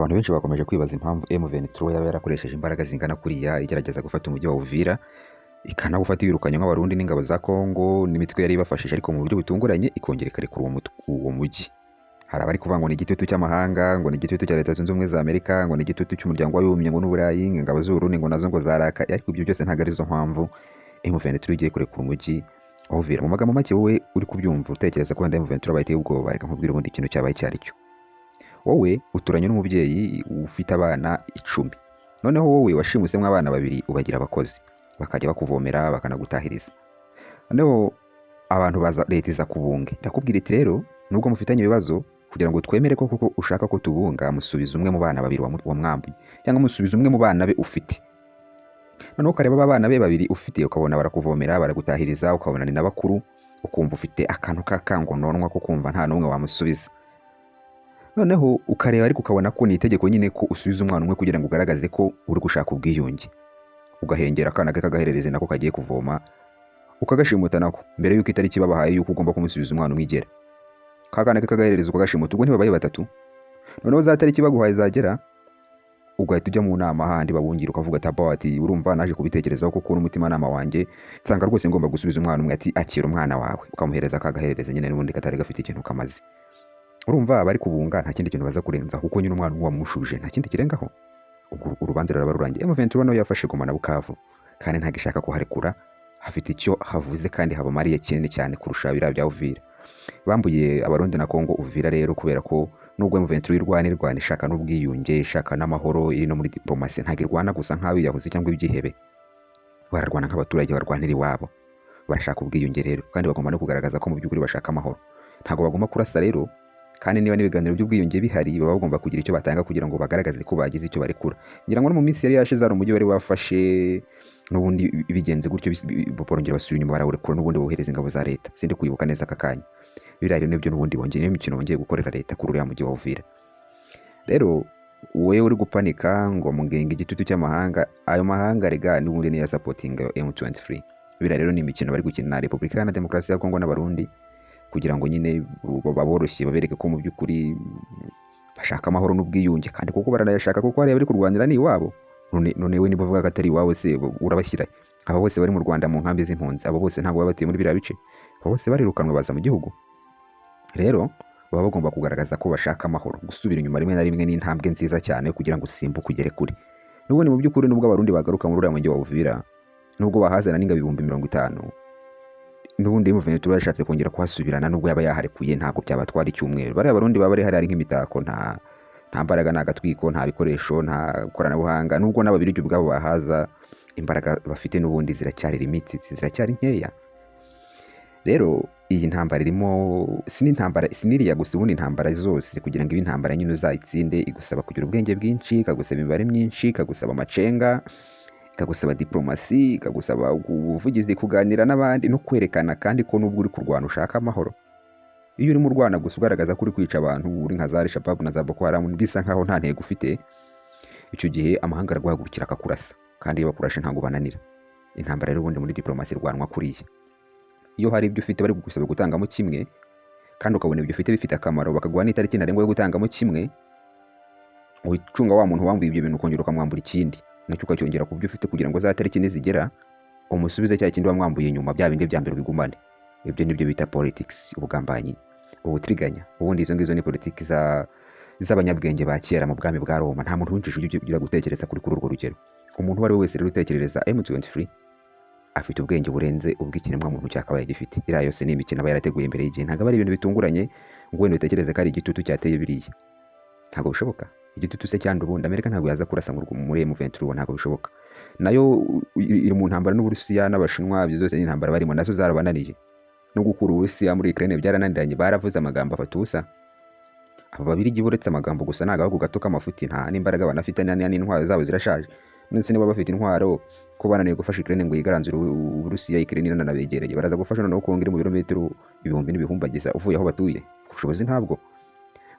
Abantu benshi bakomeje kwibaza impamvu M23 yaba yarakoresheje imbaraga zingana kuriya igerageza gufata umujyi wa Uvira, ikanawufata yirukanye nk'Abarundi n'ingabo za Congo n'imitwe yari ibafashije, ariko mu buryo butunguranye ikongera ikarekura uwo mujyi. Hari abari kuvuga ngo ni igitutu cy'amahanga, ngo ni igitutu cya Leta Zunze Ubumwe za Amerika, ngo ni igitutu cy'umuryango w'abibumbye, ngo n'Uburayi, ngo ingabo z'Uburundi ngo nazo ngo zaraka, ariko ibyo byose ntabwo arizo mpamvu M23 igiye kurekura umujyi wa Uvira. Mu magambo make, wowe uri kubyumva utekereza ko wenda M23 bayiteye ubwoba, reka nkubwire ubundi ikintu cyabaye icyo ari cyo. Wowe uturanye n'umubyeyi ufite abana 10, noneho wowe washimusemo abana babiri ubagira abakozi, bakajya bakuvomera bakanagutahiriza. Noneho abantu baza, leta iza kubunga, irakubwira iti: "Rero nubwo mufitanye ibibazo, kugira ngo twemere ko koko ushaka ko tubunga, musubiza umwe mu bana babiri wamwambuye, cyangwa musubiza umwe mu bana be ufite." Noneho ukareba ba bana be babiri ufite, ukabona barakuvomera, baragutahiriza, ukabona ni na bakuru, ukumva ufite akantu k'akangononwa ko kumva nta n'umwe wamusubiza. Noneho ukareba ariko ukabona ko ni itegeko nyine ko usubiza umwana umwe kugira ngo ugaragaze ko uri gushaka ubwiyunge, ugahengera akana ke kagaherereza nako kagiye kuvoma, ukagashimuta nako mbere y'uko itariki babahaye y'uko ugomba kumusubiza umwana umwe igera. Ka kana ke kagaherereza ukagashimuta, ubwo ntibabaye batatu? Noneho za tariki baguhaye zagera, ugahita ujya mu nama handi babungira, ukavuga ati: "Abo," ati, "urumva naje kubitekerezaho kuko n'umutimanama wanjye nsanga rwose ngomba gusubiza umwana umwe." Ati: "Akira umwana wawe." Ukamuhereza ka gaherereza nyine n'ubundi katari gafite ikintu kamaze. Urumva abari kubunga nta kindi kintu baza kurenza, kuko nyine umwana umwe wamushubije, nta kindi kirengaho, ubwo urubanza ruraba rurangiye. M23 nayo yafashe Goma na Bukavu kandi ntabwo ishaka kuharekura, hafite icyo havuze kandi habamariye kinini cyane kurusha biriya bya Uvira. Bambuye Abarundi na Congo Uvira rero kubera ko nubwo M23 irwana ishaka n'ubwiyunge, ishaka n'amahoro, iri no muri diplomasi, ntabwo irwana gusa nk'abiyahuzi cyangwa ibyihebe, bararwana nk'abaturage barwanira iwabo. Barashaka ubwiyunge rero kandi bagomba no kugaragaza ko mu by'ukuri bashaka amahoro. Ntabwo bagomba kurasa rero, kandi niba n'ibiganiro by'ubwiyunge bihari, baba bagomba kugira icyo batanga kugira ngo bagaragaze ko bagize icyo barekura. Ngira ngo no mu minsi yari yashize hari umujyi wari wafashe n'ubundi bigenze gutyo, barongera basubira inyuma barawurekura, n'ubundi bohereza ingabo za leta. Sindi kwibuka neza aka kanya. Biriya rero nibyo n'ubundi bongeye, niyo mikino bongeye gukorera leta kuri uriya mujyi wa Uvira. Rero wowe uri gupanika ngo mugenga igitutu cy'amahanga, ayo mahanga rega n'ubundi niyo supportinga M23. Biriya rero ni imikino bari gukina na Repubulika Iharanira Demokarasi ya Kongo n'Abarundi kugira ngo nyine baboroshye, babereke ko mu by'ukuri bashaka amahoro n'ubwiyunge, kandi kuko baranayashaka, kuko hariya bari kurwanira ni iwabo. None we niba uvuga ko atari iwawe se urabashyira? Aba bose bari mu Rwanda mu nkambi z'impunzi, abo bose ntabwo baba batuye muri biriya bice, abo bose barirukanwe baza mu gihugu. Rero baba bagomba kugaragaza ko bashaka amahoro. Gusubira inyuma rimwe na rimwe ni intambwe nziza cyane kugira ngo usimbuke ugere kure. N'ubundi mu by'ukuri, nubwo Abarundi bagaruka muri uriya mujyi wa Uvira, nubwo bahazana n'ingabo 50,000, n'ubundi M23 yashatse kongera kuhasubirana, nubwo yaba yaharekuye, ntabwo byabatwara icyumweru. Bariya Barundi baba bari hariya ari nk'imitako, nta mbaraga, nta gatwiko, nta bikoresho, nta koranabuhanga. Nubwo n'Ababirigi ubwabo bahaza, imbaraga bafite n'ubundi ziracyari limited, ziracyari nkeya. Rero iyi ntambara irimo si n'intambara, si n'iriya gusa. Ubundi intambara zose, kugira ngo ibe intambara nyine uzayitsinde, igusaba kugira ubwenge bwinshi, ikagusaba imibare myinshi, ikagusaba amacenga, ikagusaba diplomasi, ikagusaba ubuvugizi, kuganira n'abandi no kwerekana kandi ko nubwo uri kurwana ushaka amahoro. Iyo urimo urwana gusa ugaragaza ko uri kwica abantu, uri nka za Al-Shabaab na za Boko Haram, bisa nkaho nta ntego ufite, icyo gihe amahanga araguhagurukira akakurasa, kandi iyo bakurashe ntabwo bananira. Intambara rero ubundi muri diplomasi irwanwa kuriya: iyo hari ibyo ufite bari kugusaba gutangamo kimwe, kandi ukabona ibyo ufite bifite akamaro, bakaguha n'itariki ntarengwa yo gutangamo kimwe, ucunga wa muntu wambuye ibyo bintu, ukongera ukamwambura ikindi nacyo ukacyongera ku byo ufite, kugira ngo za tariki nizigera umusubize cya kindi wamwambuye nyuma, bya bindi bya mbere ubigumane. Ibyo nibyo bita politics, ubugambanyi, ubutiriganya. Ubundi izo ngizo ni politiki z'abanyabwenge ba kera mu bwami bwa Roma. Nta muntu w'injiji ujya ugira gutekereza kuri urwo rugero. Umuntu uwo ari we wese rero utekerereza M23 afite ubwenge burenze ubw'ikiremwamuntu cyakabaye gifite. Iriya yose ni imikino aba yarateguye mbere y'igihe, ntabwo aba ari ibintu bitunguranye ngo wenda utekereze ko ari igitutu cyateye biriya. Ntabwo bishoboka. Igitutu se cyandi? Ubundi Amerika ntabwo yaza kurasa muri M23, ntabwo bishoboka. Nayo iri mu ntambara n'Uburusiya n'Abashinwa, ibyo zose ni intambara barimo, nazo zarabananiye. No gukura Uburusiya muri Ukraine byarananiranye, baravuze amagambo afata ubusa. Aba Babirigi uretse amagambo gusa ni agahugu gato k'amafuti, nta n'imbaraga banafite, n'intwaro zabo zirashaje. None se niba bafite intwaro, ko bananiwe gufasha Ukraine ngo yigaranzure Uburusiya, Ukraine inanabegereye, baraza gufasha noneho Kongo iri mu birometero ibihumbi n'ibihumbagiza uvuye aho batuye? Ubushobozi ntabwo.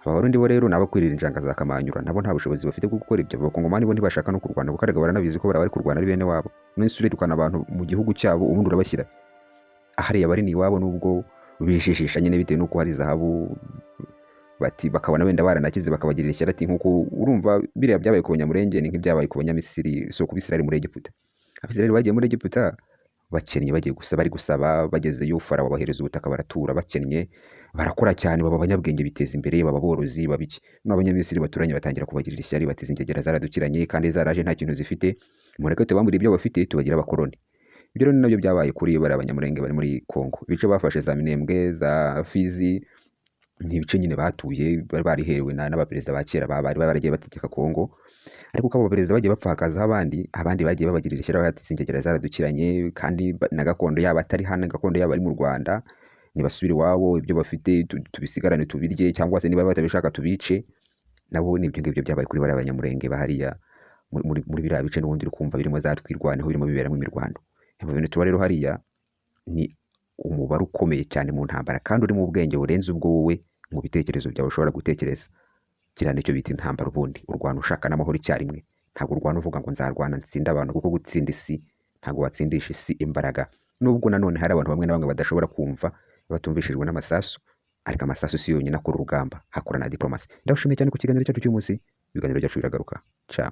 Aba Barundi bo rero ni abo kwirira injanga za Kamanyura, nabo nta bushobozi bafite bwo gukora ibyo. Abakongomani bo ntibashaka no kurwana kuko erega baranabizi ko bari kurwana ari bene wabo. None se urirukana abantu mu gihugu cyabo, ubundi urabashyira hariya bari ni iwabo, nubwo bijijisha nyine bitewe n'uko hari zahabu. Bati bakabona wenda baranakize, bakabagirira ishyari, ati nkuko urumva biriya byabaye ku Banyamurenge ni nk'ibyabaye ku Banyamisiri, so ku Bisirayeli muri Egiputa. Abisirayeli bagiye muri Egiputa bakennye, bagiye gusa bari gusaba, bagezeyo Farawo abahereza ubutaka, baratura bakennye, barakora cyane, baba abanyabwenge, biteza imbere, baba aborozi, baba iki. N'Abanyamisiri baturanye batangira kubagirira ishyari, bati: "Ingegera zaradukiranye kandi zaraje nta kintu zifite, mureke tubambure ibyo bafite, tubagire abakoloni." Ibyo rero ni nabyo byabaye kuri bariya Banyamurenge bari muri Kongo. Ibice bafashe za Minembwe, za Fizi, ni ibice nyine batuye bari bariherewe n'abaperezida ba kera bari baragiye bategeka Kongo. Ariko uko abo baperezida bagiye bapfa hakazaho abandi, abandi bagiye babagirira ishyari, bati: "Ingegera zaradukiranye kandi na gakondo yabo atari hano, gakondo yabo ari mu Rwanda, nibasubire iwabo, ibyo bafite tubisigarane tubirye, cyangwa se niba batabishaka tubice." Nabo ni ibyo ngibyo byabaye kuri bariya Banyamurenge bahariya muri biriya bice n'ubundi uri kumva birimo za Twirwaneho, birimo biberamo imirwano. Ibyo bintu tuba rero hariya ni umubare ukomeye cyane mu ntambara, kandi uri mu bwenge burenze ubwo wowe mu bitekerezo byawe ushobora gutekereza. Kiriya nicyo bita intambara. Ubundi urwana ushaka n'amahoro icyarimwe. Ntabwo urwana uvuga ngo nzarwana nsinde abantu, kuko gutsinda isi, ntabwo watsindisha isi imbaraga. Nubwo nanone hari abantu bamwe na bamwe badashobora kumva batumvishijwe n'amasasu, ariko amasasu si yonyine akora urugamba, hakora na diplomasi. Ndabashimiye cyane ku kiganiro cyacu cy'uyu munsi. Ibiganiro byacu biragaruka. Ciao.